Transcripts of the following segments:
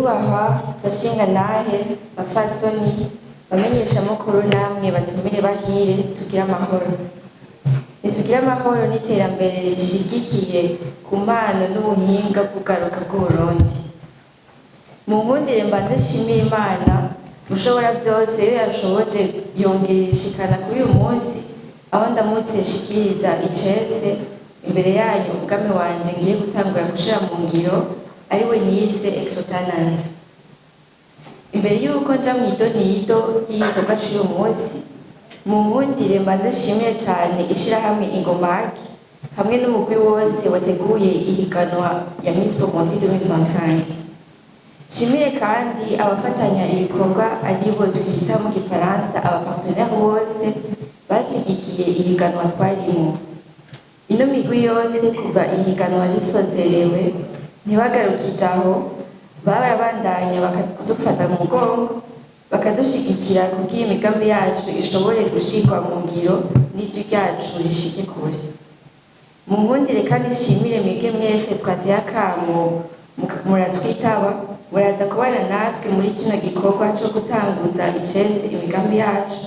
Banyubahwa bashingantahe, bapfasoni, bamenyeshamakuru namwe batumire bahire, tugire amahoro. Nitugire amahoro n'iterambere rishigikiye ku mpano n'ubuhinga bw'urwaruka bw'Uburundi. Munkundire mbanze nshimire Imana mushobora vyose, iyo yanshoboje yongera ishikana kuri uyu munsi, aho ndamutse nshikiriza icese imbere yanyu umugambi wanje ngiye gutangura gushira mu ngiro, ariwe nise Eclo Talent. Imbere y'uko nja mw'idonido ry'igikorwa c'uyu munsi, munkundire mbanze nshimire cane ishirahamwe Ingomag hamwe n'umugwi wose wateguye ihiganwa ya Miss Burundi 2025. Nshimire kandi abafatanya ibikorwa, aribo twita mu gifaransa aba partenaires, bose bashigikiye ihiganwa twarimwo. Ino migwi yose, kuva ihiganwa risozerewe, ntibagarukije aho, barabandanya bakadufata mu mugongo, bakadushigikira kugira imigambi yacu ishobore gushirwa mu ngiro n'ijwi ryacu rishike kure. Munkundire kandi nshimire mwebwe mwese twateye akamo muratwitaba, muraza kubana natwe muri kino gikorwa co gutanguza icese imigambi yacu.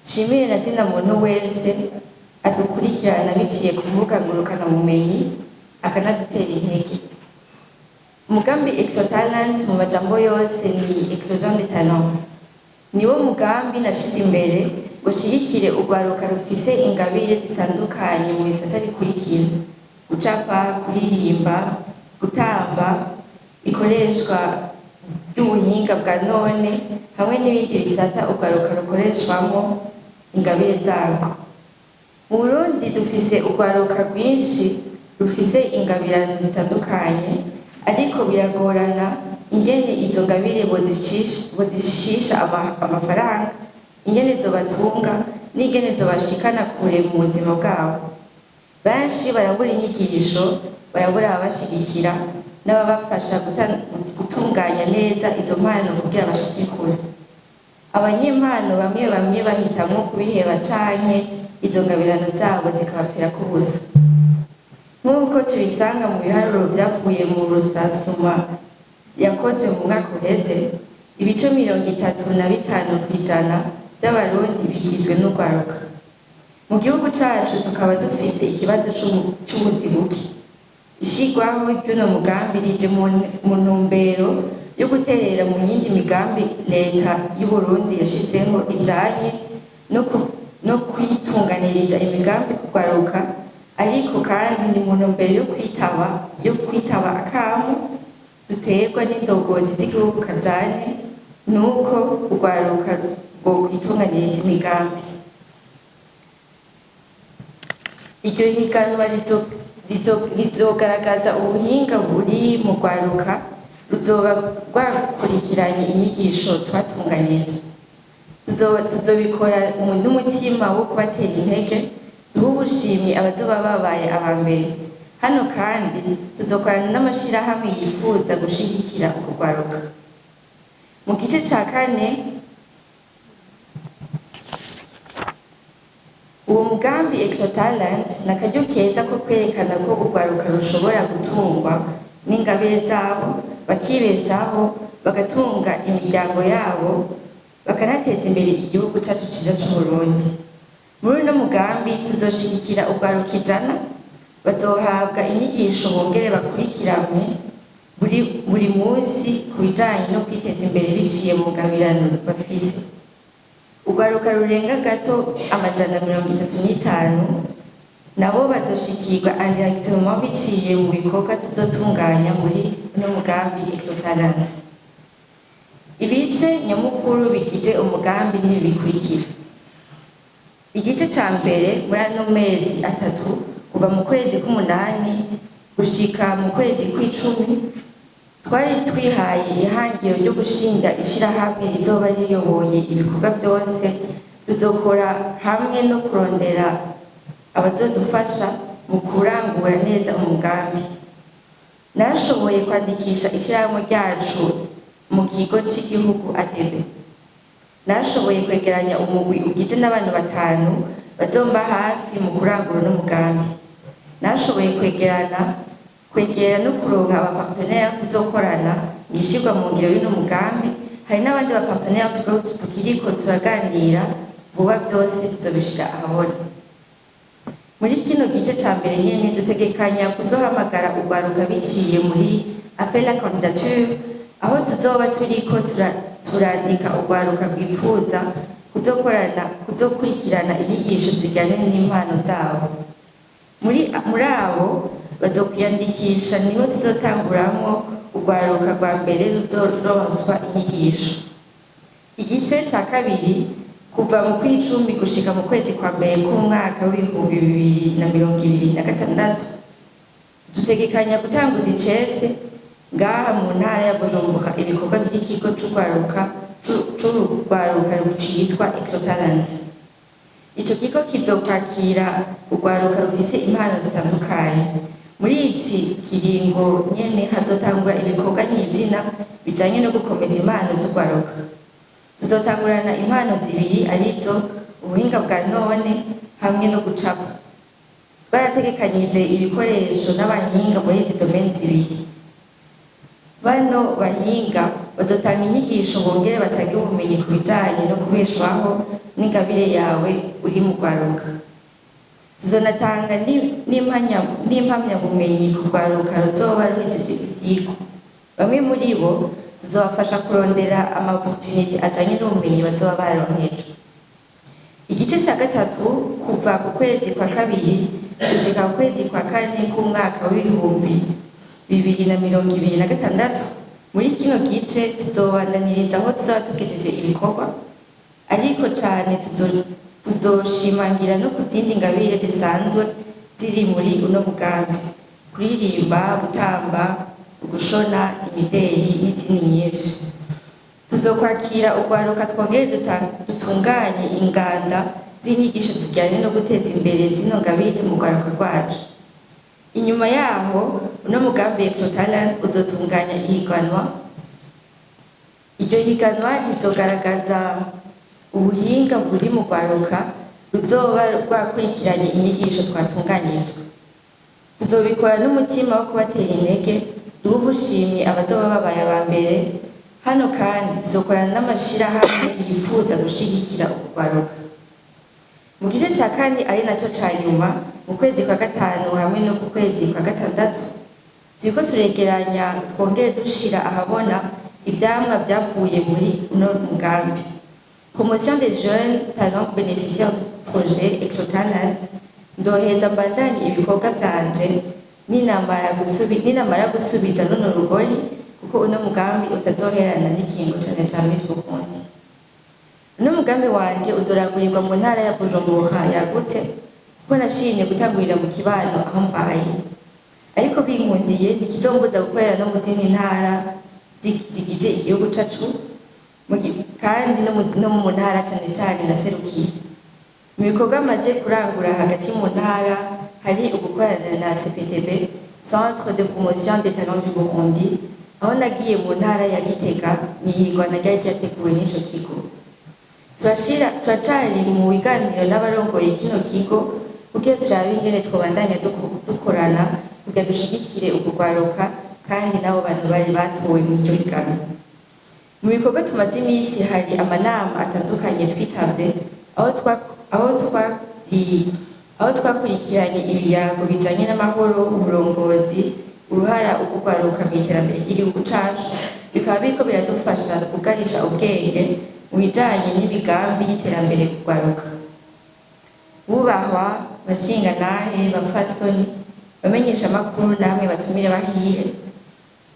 Nshimire na zina muntu wese adukurikirana biciye ku mbuga ngurukanabumenyi, akanadutera intege. Umugambi Eclo Talent, mu majambo yose ni Eclosion des Talents, niwo mugambi nashize imbere ngo nshigikire urwaruka rufise ingabire zitandukanye mu bisata bikurikira: gucapa, kuririmba, gutamba, ikoreshwa ry'ubuhinga bwa none hamwe n'ibindi bisata urwaruka rukoreshwamwo ingabire zarwo. Mu Burundi dufise urwaruka rwinshi rufise ingabirano zitandukanye, ariko biragorana ingene izo ngabire bozishisha amafaranga, ingene zobatunga n'ingene zobashikana kure mu buzima bwabo. Benshi barabura inyigisho, barabura ababashigikira n'ababafasha gutunganya neza izo mpano kugira bashike kure. Abanyempano bamwe bamwe bahitamwo kubiheba canke izo ngabirano zabo zikabapfirako ubusa, nk'uko tubisanga mu biharuro vyavuye mu rusasuma yakozwe mu mwaka uheze: ibice 35% vy'Abarundi bigizwe n'urwaruka. Mu gihugu cacu tukaba dufise ikibazo c'ubuzi buke. Ishirwaho ry'uno mugambi rije mu ntumbero yo guterera mu yindi migambi leta y'Uburundi yashizeho ijanye no kwitunganiriza imigambi kugwaruka, ariko kandi ni mu ntumbero yo kwitaba akamo duterwa n'indongozi z'igihugu kajanye nuko urwaruka rwokwitunganiriza imigambi. Iryo higanwa rizogaragaza ubuhinga buri mu rwaruka ruzoba rwakurikiranye inyigisho twatunganije. Tuzobikora n'umutima wo kubatera intege, duhe ubushimwe abazoba babaye aba mbere. Hano kandi tuzokorana n'amashirahamwe yifuza gushigikira urwo rwaruka. Mu gice ca kane, uwo mugambi Eclo Talent ni akaryo keza ko kwerekana ko urwaruka rushobora gutungwa n'ingabire zabo, bakibeshaho, bagatunga imiryango yabo, bakanateza imbere igihugu cacu ciza c'Uburundi. Muri uno mugambi tuzoshigikira urwaruka 100, bazohabwa inyigisho bongere bakurikiranwe buri munsi ku bijanye no kwiteza imbere biciye mu ngabirano bafise. Urwaruka rurenga gato 135 nabo bazoshikirwa indirectement biciye mu bikorwa tuzotunganya muri uno mugambi Eclo Talent. Ibice nyamukuru bigize umugambi n'ibi bikurikira: igice ca mbere, muri ano mezi 3, kuva mu kwezi k'umunani gushika mu kwezi kw'icumi, twari twihaye ihangiro ryo gushinga ishirahamwe rizoba riyoboye ibikorwa vyose tuzokora, hamwe no kurondera abazodufasha mu kurangura neza umugambi. Narashoboye kwandikisha ishirahamwe ryacu mu kigo c'igihugu ADB. Narashoboye kwegeranya umugwi ugizwe n'abantu batanu bazomba hafi mu kurangura uno mugambi. Narashoboye kwegerana Kwegera no kuronka aba partenaires tuzokorana mw'ishirwa mu ngiro y'uno mugambi. Hari n'abandi ba partenaires tukiriko turaganira, vuba vyose tuzobishira ahabona. Muri kino gice ca mbere nyene, dutegekanya kuzohamagara urwaruka biciye muri appel à candidature, aho tuzoba turiko turandika urwaruka rwipfuza kuzokorana, kuzokurikirana inyigisho zijyanye n'impano zabo. Muri abo bazokwiyandikisha niho tuzotanguramwo urwaruka rwa mbere ruzoronswa inyigisho. Igice ca kabiri, kuva mu kw'icumi gushika mu kwezi kwa mbere k'umwaka w'2026, dutegekanya gutanguza icese ngaha mu ntara ya Bujumbura ibikorwa vy'ikigo c'urwaruka citwa Eclotalent. Ico kigo kizokwakira urwaruka rufise impano zitandukanye. Muri iki kiringo nyene hazotangura ibikorwa nyizina bijanye no gukomeza impano z'urwaruka. Tuzotangurana impano zibiri, arizo ubuhinga bwa none hamwe no gucapa. Twarategekanyije ibikoresho n'abahinga muri izi domaines zibiri. Bano bahinga bazotanga inyigisho, bongere batange ubumenyi ku bijanye no kubeshwaho n'ingabire yawe uri mu rwaruka. Tuzonatanga n'impamyabumenyi ku rwaruka ruzoba ruhejeje ivyigwa. Bamwe muri bo tuzobafasha kurondera ama opportunités ajanye n'ubumenyi bazoba baronkejwe. Igice ca gatatu, kuva ku kwezi kwa kabiri gushika ku kwezi kwa kane k'umwaka w'2026. Muri kino gice tuzobandaniriza aho tuzoba tugejeje ibikorwa, ariko cane tuzoshimangira no ku zindi ngabire zisanzwe ziri muri uno mugambi: kuririmba, gutamba, gushona, imideri n'izindi nyinshi. Tuzokwakira urwaruka, twongere dutunganye inganda z'inyigisho zijyanye no guteza imbere zino ngabire mu rwaruka rwacu. Inyuma yaho, uno mugambi Eclotalent uzotunganya ihiganwa. Iryo higanwa rizogaragaza ubuhinga buri mu rwaruka ruzoba rwakurikiranye inyigisho twatunganyije. Tuzobikora n'umutima wo kubatera intege, duhe ubushimwe abazoba babaye aba mbere. Hano kandi tuzokorana n'amashirahamwe yifuza gushigikira urwaruka. Mu gice ca kane, ari naco ca nyuma, mu kwezi kwa gatanu hamwe no ku kwezi kwa gatandatu, turiko turegeranya twongere dushira ahabona ivyamwa vyavuye muri uno mugambi Promotion des jeunes talents bénéficiaires du projet Eclotalent. Nzoheza mbandanye ibikorwa vyanje ninamara gusubiza runo rugori, kuko uno mugambi utazoherana n'ikingo cane ca Miss Burundi. Uno mugambi wanje uzorangurirwa mu ntara ya Bujumbura yagutse, kuko nashimye gutangurira mu kibano aho mbaye, ariko binkundiye ntikizombuza gukorera no mu zindi ntara zigize igihugu cacu, kandi no mu ntara cane cane naserukiye. Mu bikorwa maze kurangura hagati mu ntara hari ugukorana na CPTB, Centre de Promotion des Talents du Burundi, aho nagiye mu ntara ya Gitega mw'ihiganwa ryari ryateguwe n'ico kigo. Turashira, turacari mu biganiro n'abarongoye kino kigo kugira turabe ingene twobandanya dukorana kugira dushigikire ukugwaruka kandi n'abo bantu bari batowe muri iryo higanwa. Mu bikorwa tumaze iminsi hari amanama atandukanye twitavye, aho twakurikiranye ibiyago bijanye n'amahoro, uburongozi, uruhara ukugwaruka mu iterambere ry'igihugu cacu, bikaba biriko biradufasha kugarisha ubwenge mu bijanye n'imigambi y'iterambere kugwaruka. Bubahwa bashingantahe, bapfasoni, bamenyesha amakuru, namwe batumire bahire,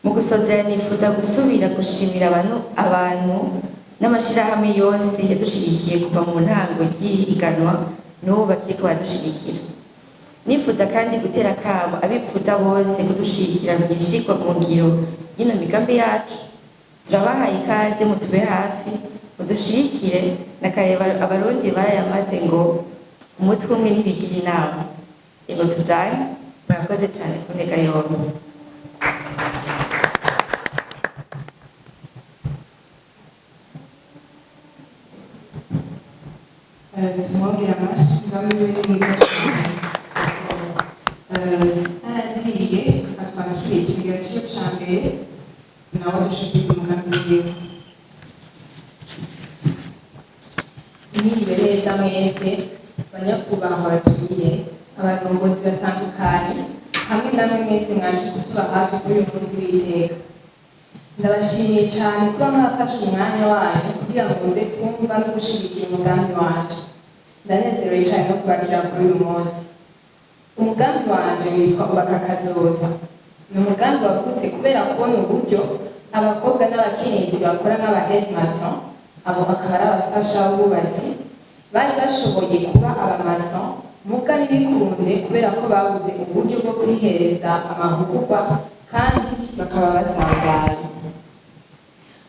mu gusozera nifuza gusubira gushimira abantu n'amashirahamwe yose yadushigikiye kuva mu ntango ry'ihiganwa n'ubu bakiriko baradushigikira. Nifuza kandi gutera akamo abipfuza bose kudushigikira mu ishirwa mu ngiro ry'ino migambi yacu. Turabahaye ikaze, mutube hafi, mudushigikire. Na kare Abarundi barayamaze ngo umutwe umwe ntibigira inama. Ngo tujane. Murakoze cyane kuntega yombi. Tumwongera amashyi. Umugambi we ni mwiza cyane. Ntarangiriye, reka twakire adushikirize umugambi wiwe. Mwiriwe neza mwese, banyakubahwa batumiye, abarongozi batandukanye, hamwe namwe mwese mwaje kutuba hafi kuri uyu munsi w'iteka. Ndabashimiye cyane kuba mwafashe umwanya wanyu kugira ngo muze kumva no gushigikira umugambi wanje. Ndanezerewe cyane no kubakira kuri uyu munsi. Umugambi wanje witwa Ubaka Kazoza. Ni umugambi wavutse kubera kubona uburyo abakobwa n'abakenyezi bakora nk'aba mason, abo akaba ari abafasha b'abubatsi, bari bashoboye kuba abamason muga ntibikunde kubera ko babuze uburyo bwo kurihereza amahugurwa kandi bakaba basanzaye.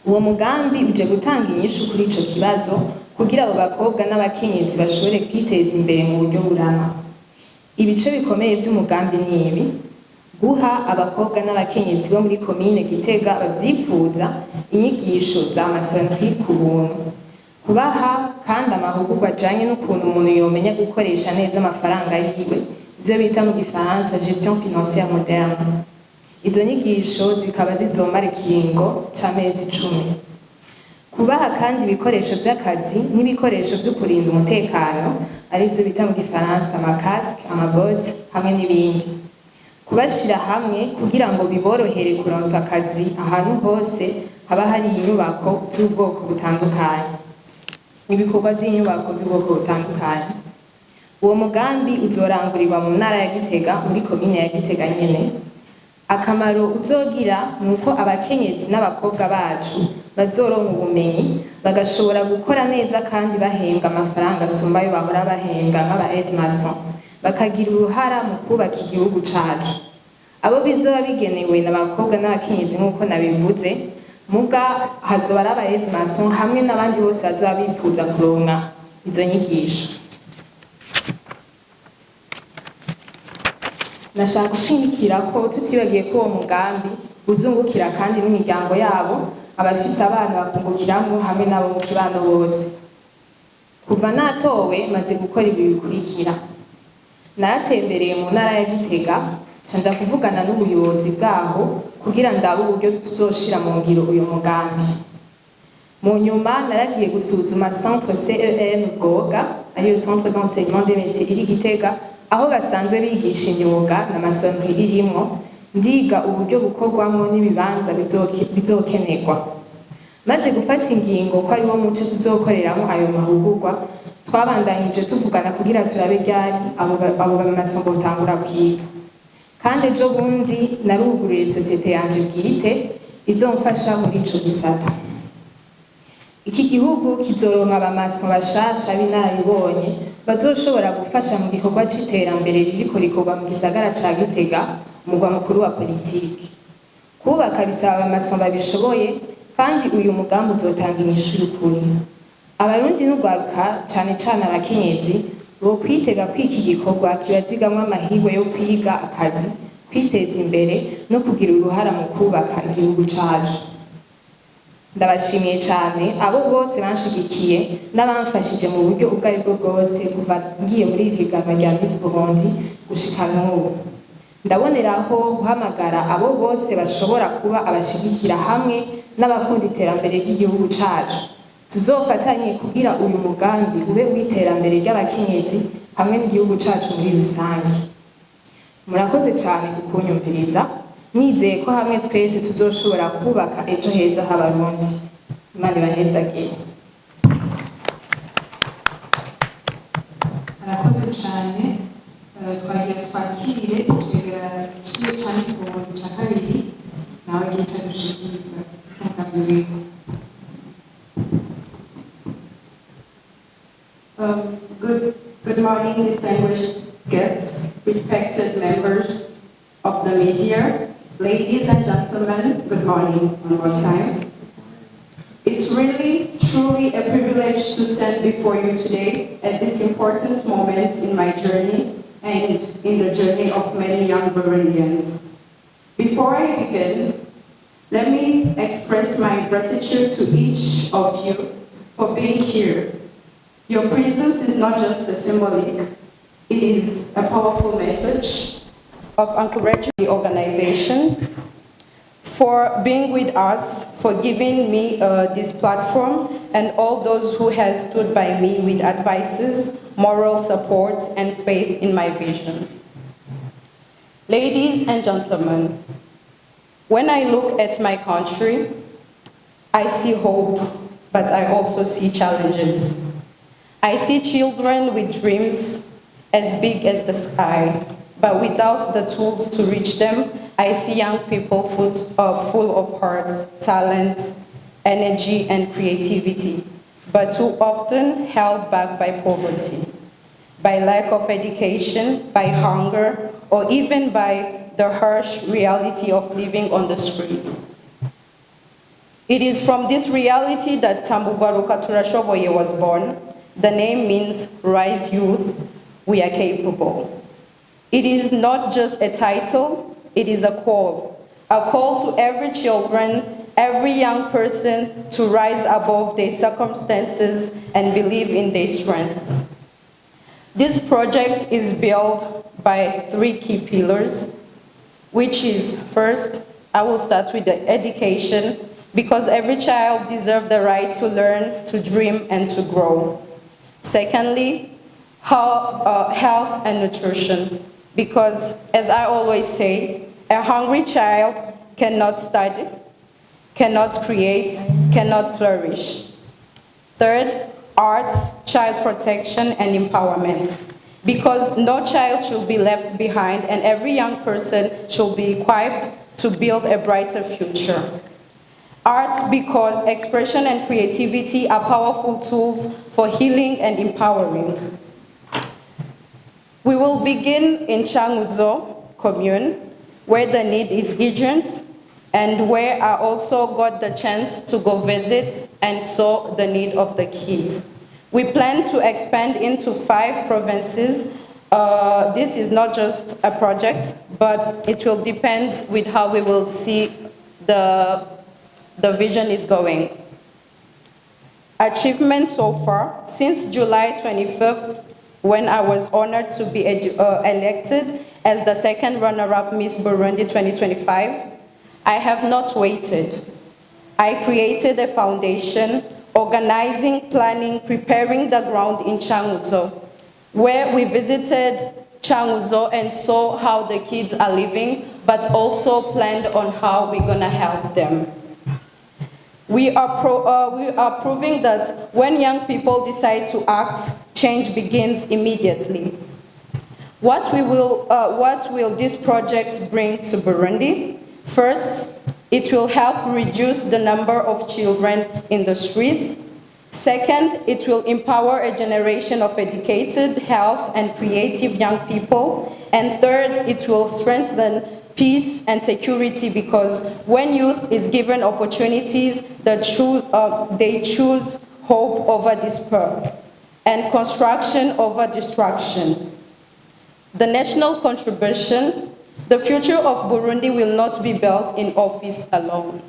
Uwo mugambi uje gutanga inyishu kuri ico kibazo kugira abo bakobwa n'abakenyezi bashobore kwiteza imbere mu buryo burama. Ibice bikomeye vy'umugambi ni ibi: guha abakobwa n'abakenyezi bo muri komine Gitega bavyifuza inyigisho za maçonnerie ku buntu, kubaha kandi amahugurwa ajanye n'ukuntu umuntu yomenya gukoresha neza amafaranga yiwe, ivyo bita mu gifaransa gestion financière moderne. Izo nyigisho zikaba zizomara ikiringo c'amezi 10. Kubaha kandi ibikoresho vy'akazi n'ibikoresho vyo kurinda umutekano, arivyo bita mu gifaransa amacasques, amabottes hamwe n'ibindi. Kubashira hamwe kugira ngo biborohere kuronswa akazi ahantu hose haba hari inyubako z'ubwoko butandukanye, ibikorwa vy'inyubako z'ubwoko butandukanye. Uwo mugambi uzorangurirwa mu ntara ya Gitega, muri komine ya Gitega nyene. Akamaro uzogira ni uko abakenyezi n'abakobwa bacu bazoronka ubumenyi, bagashobora gukora neza kandi bahembwa amafaranga asumba ayo bahora bahembwa nk'aba aide maçon, bakagira uruhara mu kubaka igihugu cacu. Abo bizoba bigenewe n'abakobwa n'abakenyezi nk'uko nabivuze, muga hazoba ari aba aide maçon hamwe n'abandi bose bazoba bifuza kuronka izo nyigisho. Nashaka gushimikira ko tutibagiye ko uwo mugambi uzungukira kandi n'imiryango yabo, abafise abana bakungukiramwo hamwe n'abo mu kibano bose. Kuva natowe, maze gukora ibi bikurikira: naratembereye mu ntara ya Gitega, nca kuvugana n'ubuyobozi bwaho kugira ndabe uburyo tuzoshira mu ngiro uyu mugambi. Mu nyuma naragiye gusuzuma centre CEM Bwoga, ariyo centre d'enseignement des métiers iri Gitega, aho basanzwe bigisha imyuga na maçonnerie irimwo, ndiga uburyo bukorwamwo n'ibibanza bizokenerwa. Maze gufata ingingo ko ariwo muce tuzokoreramwo ayo mahugurwa, twabandanyije tuvugana kugira turabe ryari abo bamaçons botangura kwiga. Kandi ejo bundi naruguruye sosiyete yanje bwite izomfasha muri ico gisata. Iki gihugu kizoronka abamaçons bashasha b'inararibonye bazoshobora gufasha mu gikorwa c'iterambere ririko rikorwa mu gisagara ca Gitega, umugwa mukuru wa politiki. Kubaka bisaba abamaçons babishoboye, kandi uyu mugambi uzotanga inyishu y'ukuri. Abarundi n'urwaruka, cane cane abakenyezi, bokwitega ko iki gikorwa kibazigamwo amahirwe yo kwiga, akazi, kwiteza imbere no kugira uruhara mu kubaka igihugu cacu. Ndabashimiye cyane abo bose banshigikiye n'abamfashije mu buryo ubwo ari bwo bwose kuva ngiye muri iri higanwa rya Miss Burundi gushika n'ubu. Ndaboneraho guhamagara abo bose bashobora kuba abashigikira hamwe n'abakunda iterambere ry'igihugu cacu, tuzofatanye kugira uyu mugambi ube uw'iterambere ry'abakenyezi hamwe n'igihugu cacu muri rusange. Murakoze cyane kukunyumviriza. Nizeye ko hamwe twese tuzoshobora kubaka ejo heza h'Abarundi. Imana ibahezagire. Arakoze cyane. Twagira twakire icegera ciwe ca Miss Burundi ca kabiri, nawe agira ico adushikiriza umugambi wiwe. Good morning, distinguished guests, respected members of the media, ladies and gentlemen, good morning one more time. It's really, truly a privilege to stand before you today at this important moment in my journey and in the journey of many young Burundians. Before I begin, let me express my gratitude to each of you for being here. Your presence is not just a symbolic, it is a powerful message of encouraging the organization. For being with us, for giving me this platform, and all those who has stood by me with advices, moral support, and faith in my vision. Ladies and gentlemen, when I look at my country, I see hope, but I also see challenges. I see children with dreams as big as the sky, but without the tools to reach them. I see young people full of heart, talent, energy, and creativity, but too often held back by poverty, by lack of education, by hunger, or even by the harsh reality of living on the street. It is from this reality that Tamba Ugwaruka Turashoboye was born. The name means "Rise Youth, We Are Capable." It is not just a title, it is a call. A call to every children, every young person to rise above their circumstances and believe in their strength. This project is built by three key pillars, which is, first, I will start with the education, because every child deserves the right to learn, to dream, and to grow. Secondly, health and nutrition, because as I always say, a hungry child cannot study, cannot create, cannot flourish. Third, arts, child protection, and empowerment. Because no child should be left behind and every young person should be equipped to build a brighter future. Arts, because expression and creativity are powerful tools for healing and empowering. We will begin in Cankuzo commune, where the need is urgent and where I also got the chance to go visit and saw the need of the kids. We plan to expand into 5 provinces. This is not just a project, but it will depend with how we will see the vision is going. Achievement so far, since July 25th, when I was honored to be elected as the second runner-up Miss Burundi 2025, I have not waited. I created a foundation, organizing, planning, preparing the ground in Cankuzo, where we visited Cankuzo and saw how the kids are living, but also planned on how we're going to help them. We are proving that when young people decide to act, change begins immediately. What will this project bring to Burundi? First, it will help reduce the number of children in the street. Second, it will empower a generation of educated, health, and creative young people. And third, it will strengthen peace and security, because when youth is given opportunities, they choose hope over despair and construction over destruction. The national contribution, the future of Burundi will not be built in office alone.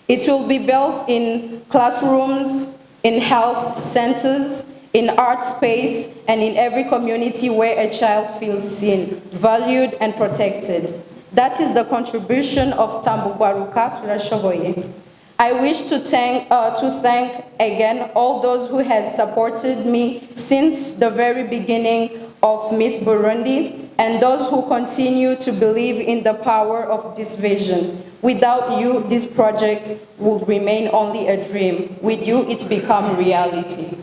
It will be built in classrooms, in health centers, in art space, and in every community where a child feels seen, valued, and protected. That is the contribution of Tamba Ugwaruka Turashoboye. I wish to thank again all those who have supported me since the very beginning of Miss Burundi, and those who continue to believe in the power of this vision. Without you, this project would remain only a dream. With you, it becomes reality.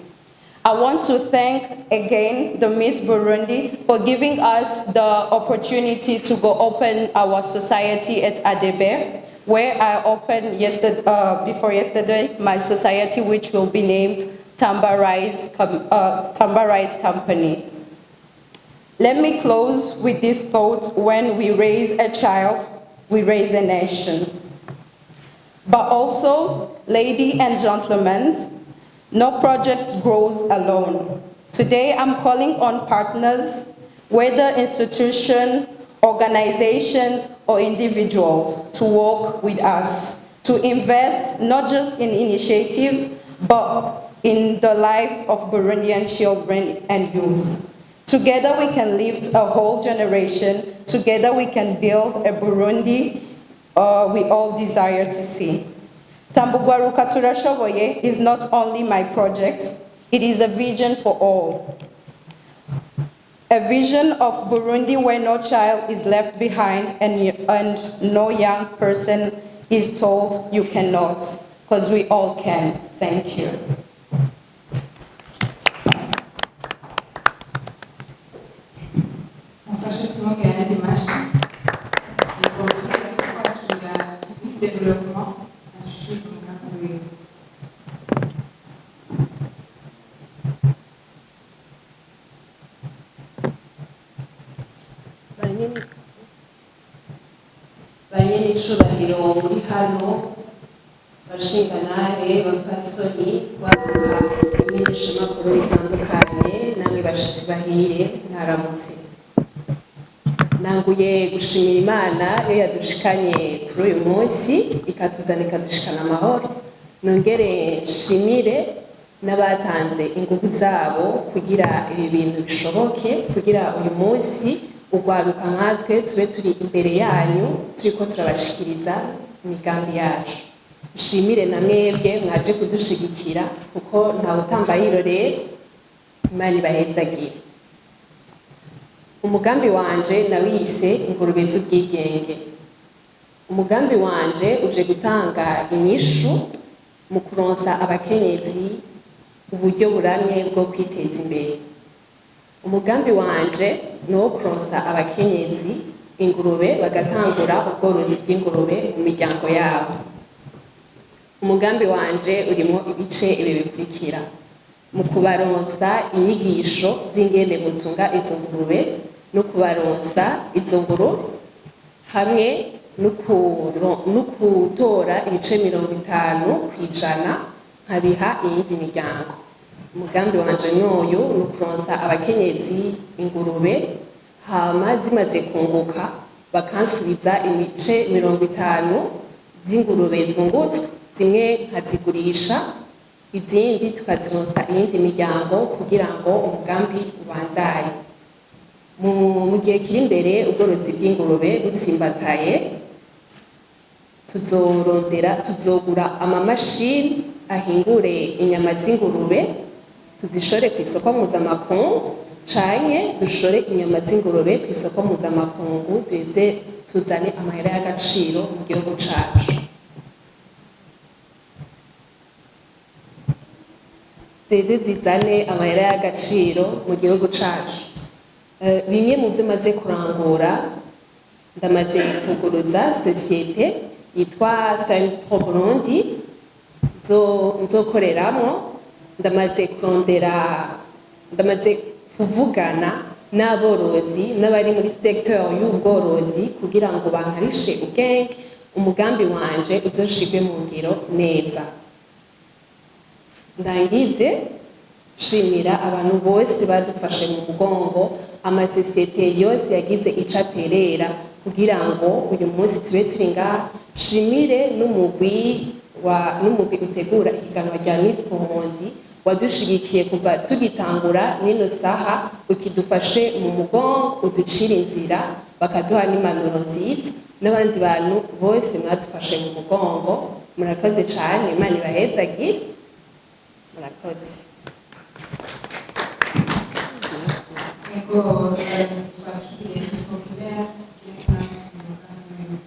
I want to thank again the Miss Burundi for giving us the opportunity to go open our society at ADB, where I opened before yesterday my society, which will be named Tamba Rise Company. Let me close with this thought: when we raise a child, we raise a nation. But also, ladies and gentlemen, no project grows alone. Today, I'm calling on partners, whether institutions, organizations, or individuals, to work with us, to invest not just in initiatives, but in the lives of Burundian children and youth. Together we can lift a whole generation. Together we can build a Burundi we all desire to see. Tamba Ugwaruka Turashoboye is not only my project, it is a vision for all. A vision of Burundi where no child is left behind and no young person is told you cannot, because we all can. Thank you. Mufashe tumwongere ayandi mashi. Yego, tugiye kwakira Miss Development adushikirize umugambi wiwe. Banyenicubahiro muri hano, bashingantahe, bapfasoni, baruka, imenyeshamakuru bitandukanye, namwe bashitsi bahire, mwaramutse. Nanguye gushimira Imana iyo yadushikanye kuri uyu munsi, ikatuzana ikadushikana amahoro. Nongere nshimire n'abatanze ingufu zabo kugira ibi bintu bishoboke, kugira uyu munsi ugwaruka nkatwe tube turi imbere yanyu turiko turabashikiriza imigambi yacu. Nshimire na mwebwe mwaje kudushigikira, kuko ntawe utambaye rero. Imana ibahezagire. Umugambi wanje nawise ingurube z'ubwigenge. Umugambi wanje uje gutanga inyishu mu kuronsa abakenyezi uburyo buramye bwo kwiteza imbere. Umugambi wanje ni uwo kuronsa abakenyezi ingurube, bagatangura ubworozi bw'ingurube mu miryango yabo. Umugambi wanje urimo ibice ibi bikurikira: mu kubaronsa inyigisho z'ingene gutunga izo ngurube no kubaronsa izo ngurube, hamwe no kutora ibice 50% nkabiha iyindi miryango. Umugambi wanje n'uyu: ni ukuronsa abakenyezi ingurube, hama zimaze kunguka bakansubiza ibice 50 z'ingurube zungutswe, zimwe nkazigurisha, izindi tukazironsa iyindi miryango kugira ngo umugambi ubandanye. Mu gihe kiri imbere, ubworozi bw'ingurube butsimbataye, tuzorondera, tuzogura amamashini ahingure inyama z'ingurube, tuzishore ku isoko mpuzamakungu, canke dushore inyama z'ingurube ku isoko mpuzamakungu, duheze tuzane amahera y'agaciro mu gihugu cacu, zize zizane amahera y'agaciro mu gihugu cacu. Bimwe mu byo maze kurangura: ndamaze kuguruza sosiyete yitwa Sign Pro Burundi nzokoreramwo. Ndamaze kurondera, ndamaze kuvugana n'aborozi n'abari muri secteur y'ubworozi kugira ngo bankarishe ubwenge, umugambi wanje uzoshirwe mu ngiro neza. Ndangize nshimira abantu bose badufashe mu mugongo, amasosiyete yose yagize ico aterera kugira ngo uyu munsi tube turi ngaha. Nshimire n'umugwi utegura ihiganwa rya Miss Burundi wadushigikiye kuva tugitangura n'ino saha, ukidufashe mu mugongo, uducira inzira, bakaduha n'impanuro nziza, n'abandi bantu bose mwadufashe mu mugongo. Murakoze cane, Imana ibahezagire. Murakoze. Ego, twakiriye Miss Populaire tugiye natwe umugambi wiwe.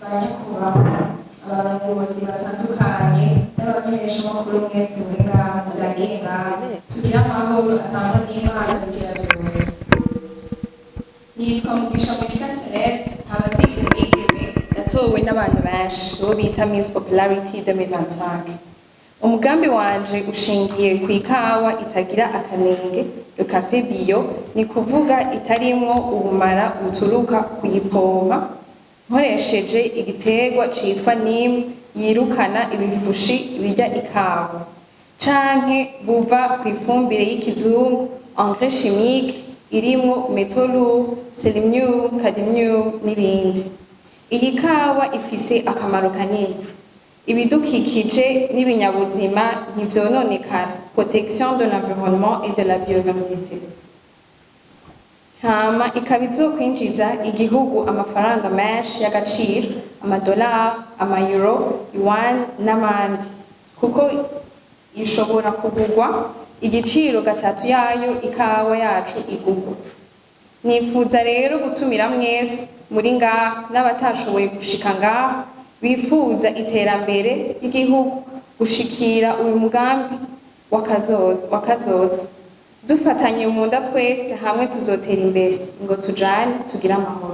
Banyakubahwa abarongozi batandukanye n'abamenyeshamakuru mwese muri ngaha, muvyagiye ngaha, tugire amahoro atangwa n'Imana rugira byose. Nitwa Mugisha Monica Celeste, nkaba ndi umwigeme yatowe n'abantu benshi, uwo bita Miss Popularity 2025. Umugambi wanje ushingiye ku ikawa itagira akanenge, le café bio, ni kuvuga itarimwo ubumara buturuka kuyipompa nkoresheje igiterwa citwa neem yirukana ibifushi birya ikawa, canke buva ku ifumbire y'ikizungu, engrais chimique, irimwo métaux lourds, selenium, cadmium n'ibindi. Iyi kawa ifise akamaro kanini. Ibidukikije n'ibinyabuzima ntivyononekara, protection de l'environnement et de la biodiversité. Hama ikaba izokwinjiza igihugu amafaranga menshi y'agaciro, amadolari, amayuro, yuan n'amandi, kuko ishobora kugurwa igiciro gatatu yayo ikawa yacu igurwa. Nifuza rero gutumira mwese muri ngaha n'abatashoboye gushika ngaha bifuza iterambere ry'igihugu gushikira uyu mugambi wakazoza. Dufatanye mu nda twese hamwe, tuzotera imbere. Ngo tujane, tugire amahoro.